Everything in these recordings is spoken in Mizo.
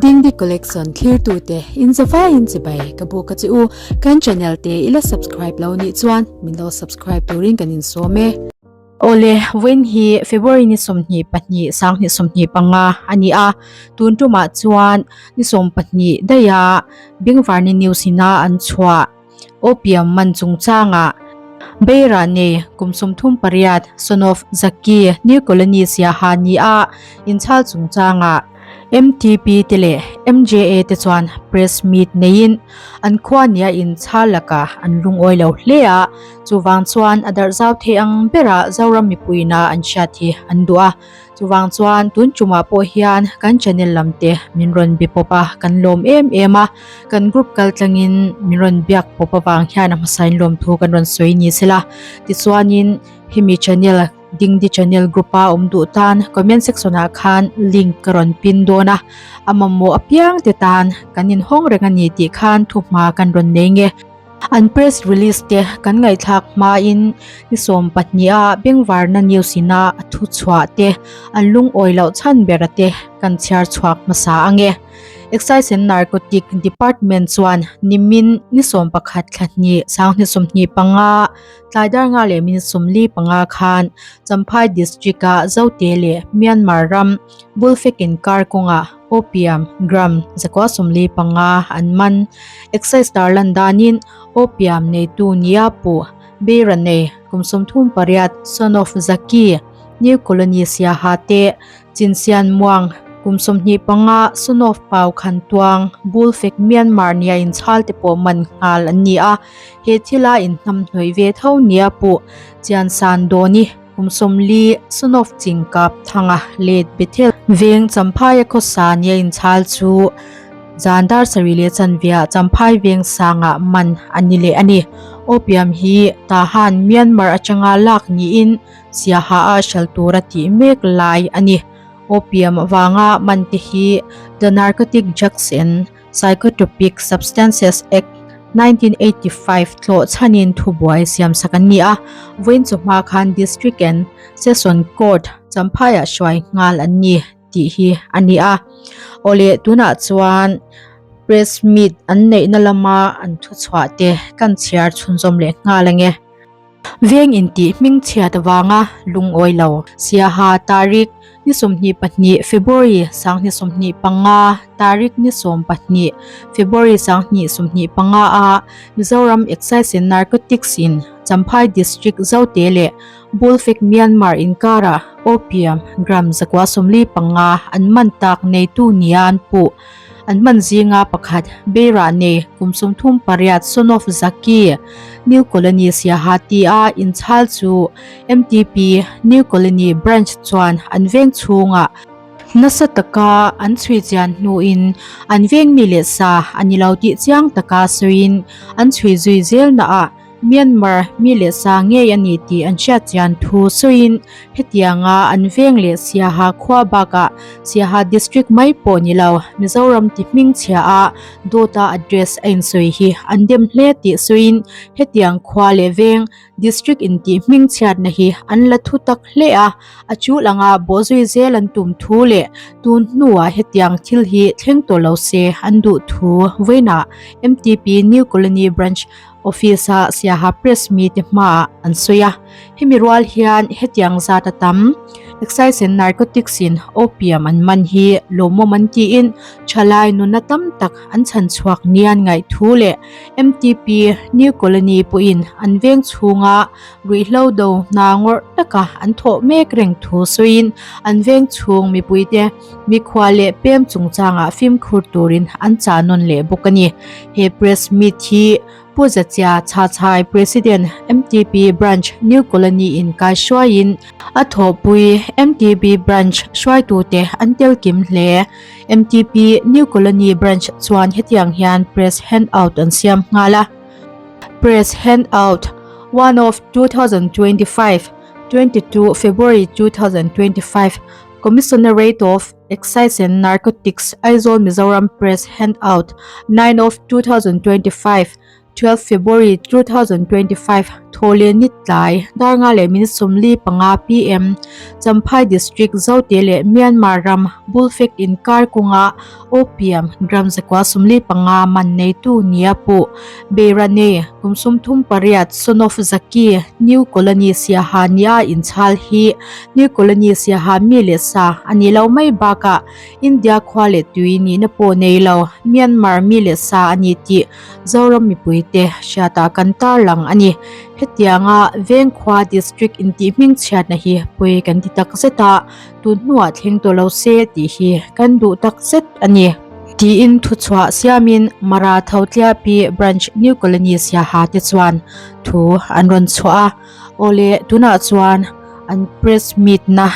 Dingdi Collection thlirtute in zavaiin chibai ka buk a che u. Kan channel te i la subscribe lo nih chuan min lo subscribe turin kan insawm e. Awle, vawiin hi February ni 22 2025 a ni a, tun tumah chuan ni 12 daiha Bengvarni News ina an chhuah. Opium man chungchangah Beira nei kum 38 son of Zaki New Colony Siaha ni a inchhal chungchangah MTP te leh MJA te chuan press meet neiin an khua nia inchhal lakah an lungawi lo hle a, chuvang chuan a darh zau thei ang berah Zoram mipuina an hriat hi an duh a. Chuvang chuan tun tumah pawh hian kan channel lam te min rawn be pawp a, kan lawm em em a, kan group kal tlangin min rawn biak pawp avang hian a hmasain lawmthu kan rawn sawi ni sela. Tichuanin hemi channel Dingdi channel group a awm duh tan comment section ah khan link ka rawn pin dawn a, a mamawh apiang te tan kan inhawng reng a ni tih khan thuhma kan rawn nei nge. An press release te kan ngaihthlak hmain ni 12 a Bengvarna news ina a thu chhuah te an lungawi loh chhan bera te kan chhiar chhuak hmasa ange. Excise and Narcotic Department chuan nimin ni 11 thla hnih 2025 tlai dar nga leh minute 45 khan Champhai District a Zote leh Myanmar ram Bulfek inkar kawngah Opium gram 145 an man. Excise tarlan danin Opium neitu nia puh Beira nei kum 38 son of Zaki, New Colony Siaha te Chinsian Muang kum 25 son of Pau Khan Tuang, Bulfek Myanmar nia inchhal te pawh man nghal an ni a. He thila inhnamhnawih ve tho nia puh Chiansan Dawni Kum 40 son of Chingkap Thanga let Bethel veng Champhaia khawsa nia inchhal chu zan dar sarih leh chanveah Champhai veng sangah man a ni leh a ni. Opium hi Tahan Myanmar atanga lak niin Siaha a hral tura tih mek lai a ni. Opium avanga man te hi The Narcotic Drugs and Psychotropic Substances Act, 1985 tlawh chhanin thubuai siamsak an ni a, vawiin chawhma khan District and Session Court Champhaiah hruai nghal an ni tih hi a ni a. Awle tunah chuan Press Meet an neihna lama an thuchhuah te kan chhiar chhunzawm leh nghal ange. Veng intih hmingchhiat avanga lungawi lo. Siaha Tarik ni 22 February 2025 Tarik ni 12 February 2025 a Mizoram Excise and Narcotics in Champhai District Zote leh Bulfek Myanmar inkara Opium gram 145 an man tak neitu nia an puh. An hman zinga pakhat Beirah nei kum 38 son of Zaki, New Colony Siaha tia inchhal chu MTP New Colony Branch chuan an veng chhungah nasa taka an chhui chian hnuin an veng mi leh sa a ni lo tih chiang taka sawiin an chhui zui zelnaah Myanmar mi leh sa ngei a ni tih an hriat chian thu sawiin hetianga an veng leh Siaha khua bakah Siaha District mai pawh ni lo Mizoram ti hmingchhia a dawta address a insawi hi an dem hle tih sawiin hetiang khua leh veng District intih hmingchhiatna hi an la thu tak hle a, a chul anga bawhzui zel an tum thu leh tun hnuah hetiang thil hi thleng tawh lo se an duh thu vawiinah MTP New Colony Branch Office-a Siaha Press mite hmaah an sawi a, hemi rual hian hetiang zat a tam. Excise and Narcotics in opium an man hi lawmawm an tiin thalai nunna tam tak an chhan chhuak nian ngaih thu leh MTP New Colony pawhin an veng chhunga ruihhlo do hna ngawrh taka an thawh mek reng thu sawiin an veng chhung mipuite mikhua leh pem chungchangah fimkhur turin an chah nawn leh bawk a ni. He press meet hi Pu Zachia Chhachhai President MTP Branch New Colony in kai hruaiin a thawhpui MTB Branch hruaitute an tel kim hle. MTP New Colony Branch chuan hetiang hian press handout an siam nghal a. Press handout 1 of 2025, 22 February 2025 Commissionerate of Excise and Narcotics Aizawl Mizoram Press Handout 9 of 2025. 12 February 2025, Thawle ni tlai, dar nga leh minute 45 pm, Champhai District Zote leh Myanmar ram Bulfek inkar kawnga Opium gram 145 man neitu nia puh Beirane kum 38 son of Zaki, New Colony Siaha nia inchhal hi New Colony Siaha mi leh sa a nih loh mai bakah India khua leh tui nihna pawh nei lo Myanmar mi leh sa a ni tih Zoram mipuite hriatah kan tarlang a ni. Hetianga Vengkhua District intih hmingchhiatna hi pawi kan ti takzet a, tun hnuah thleng tawh lo se tih hi kan duh takzet a ni. Tiin thuchhuah siamin Mara Thotliapi Branch New Colony Siaha te chuan thu an rawn chhuah a, awle tunah chuan an press meet na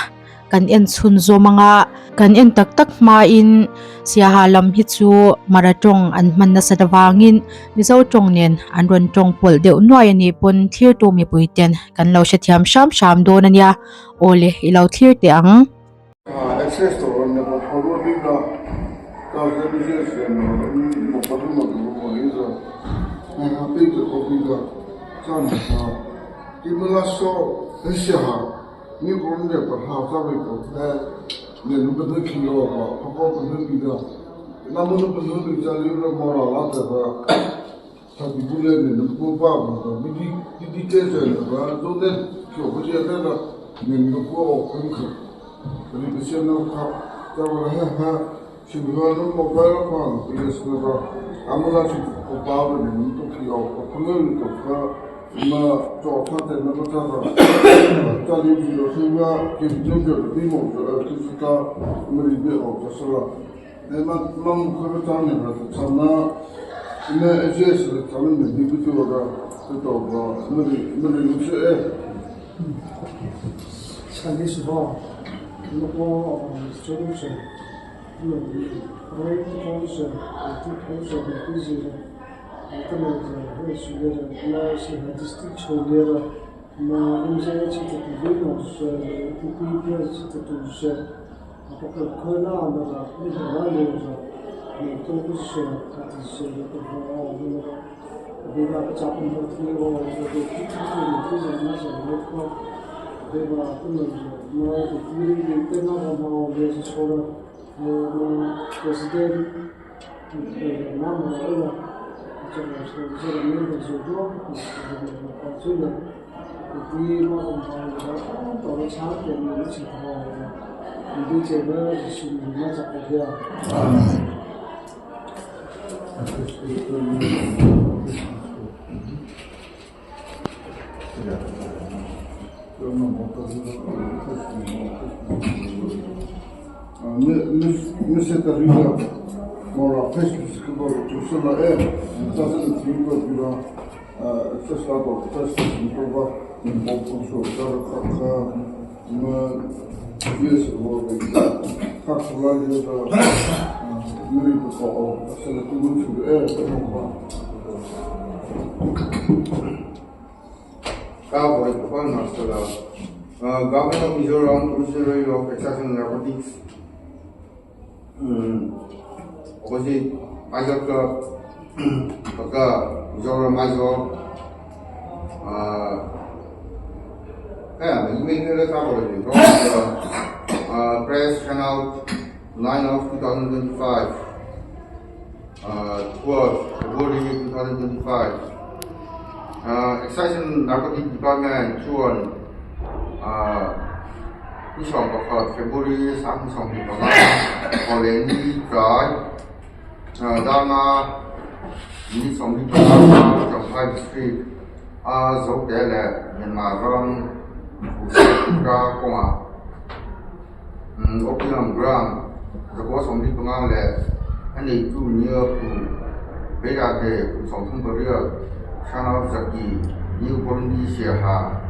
kan en chhun zawm ang a, kan en tak tak hmain Siaha lam hi chu Mara tawng an hman nasat avangin Mizo tawng nen an rawn tawng pawlh deuh nuai a nih pawn thlirtu mipui ten kan lo hrethiam hram hram dawn a nia, awle i lo thlir teh ang. 你个人的不好，咋会搞出来？那你不能听了吧？他搞不能比的，那么你不能比家里个毛老拉这个，他比不了你能过把不的，你你你你这这个，都那小不简单了，你能过功课，你不现在看，在我还还，现在那么白了嘛，不也是那个，俺们那去过把的，你都可以要，不能都可。那么早餐在那个啥子，家里比较随便，就是解决的地方，就是他们里边好就是了。那么那么可是咱们还是咱们，那一些是咱们内地不做的，这到个那里那里有些哎。前的时候，如果这种事，那我当时就当时的意思。 Government of Mizoram, Commissioner of Excise and Narcotics, opposite Aizawl Club, Baka, Mizoram Aizawl, Press channel 9 of 2025, 12 February 2025. Excise and Narcotic Department chuan ni 11 February 2025 Thawleh ni tlai danga minute 45 Champhai District a Zote leh Myanmar ram Phusek kawngah Opium gram 145 leh a neitu nia pu Beirate kum 38 son of Zaki New Colony Siaha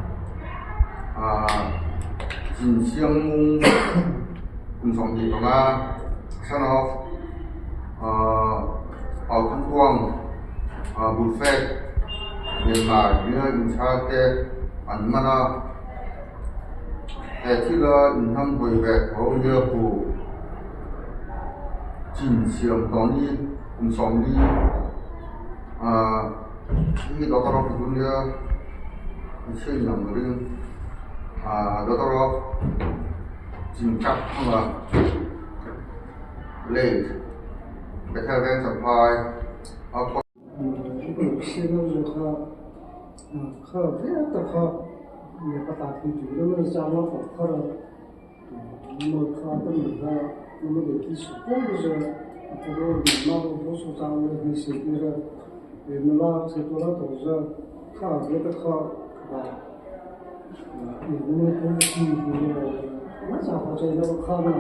Chinsiangmung kum 25 son of Authantuang Bulfek Myanmar nia inchhar te an man a. He thila inhnam hawi ve tho nia pu Chinsiang Tawni kum 40. Hi Doctor of Junior Machine Numbering Doctor of Chinchak Thanga Late Bethel Veng Champhai a khaw 那么他的那个，那么个技术，光不是，这个那个多数咱们那些就是，那么是多少都是，他这个他，啊，那么东西就是，那家伙这个看呢，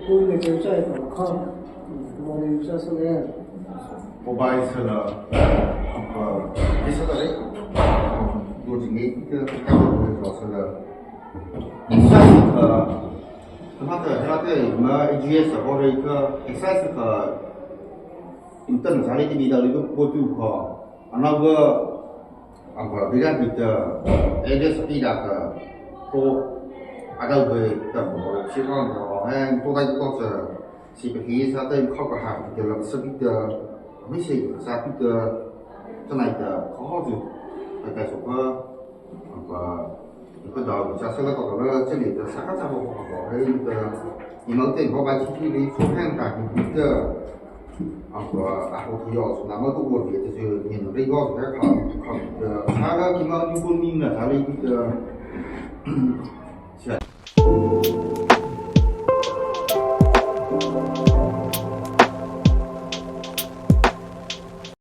都应该在这个看，我的这是嘞。 Mobile sala isa dali do jingi ke ka ko sala exercise ka tomato 해라테 마 AGS 거를 그 exercise ka 인터넷 자리 디비다 이거 보두 거 아나고 angko bilang kita AGS tidak ke ko ada về tập bộ chỉ còn có em tôi đây tôi sẽ chỉ bị sa đây khó có hàng thì là sẽ bị mấy gì sa bị cái này là khó gì tại số có và cái đầu cha sẽ là có cái这里的啥个杂货好还有个你们对我把具体的出看感个啊和啊我提要求那么多个别的就你们这个是考考的，他个地方就不明了，他的一个。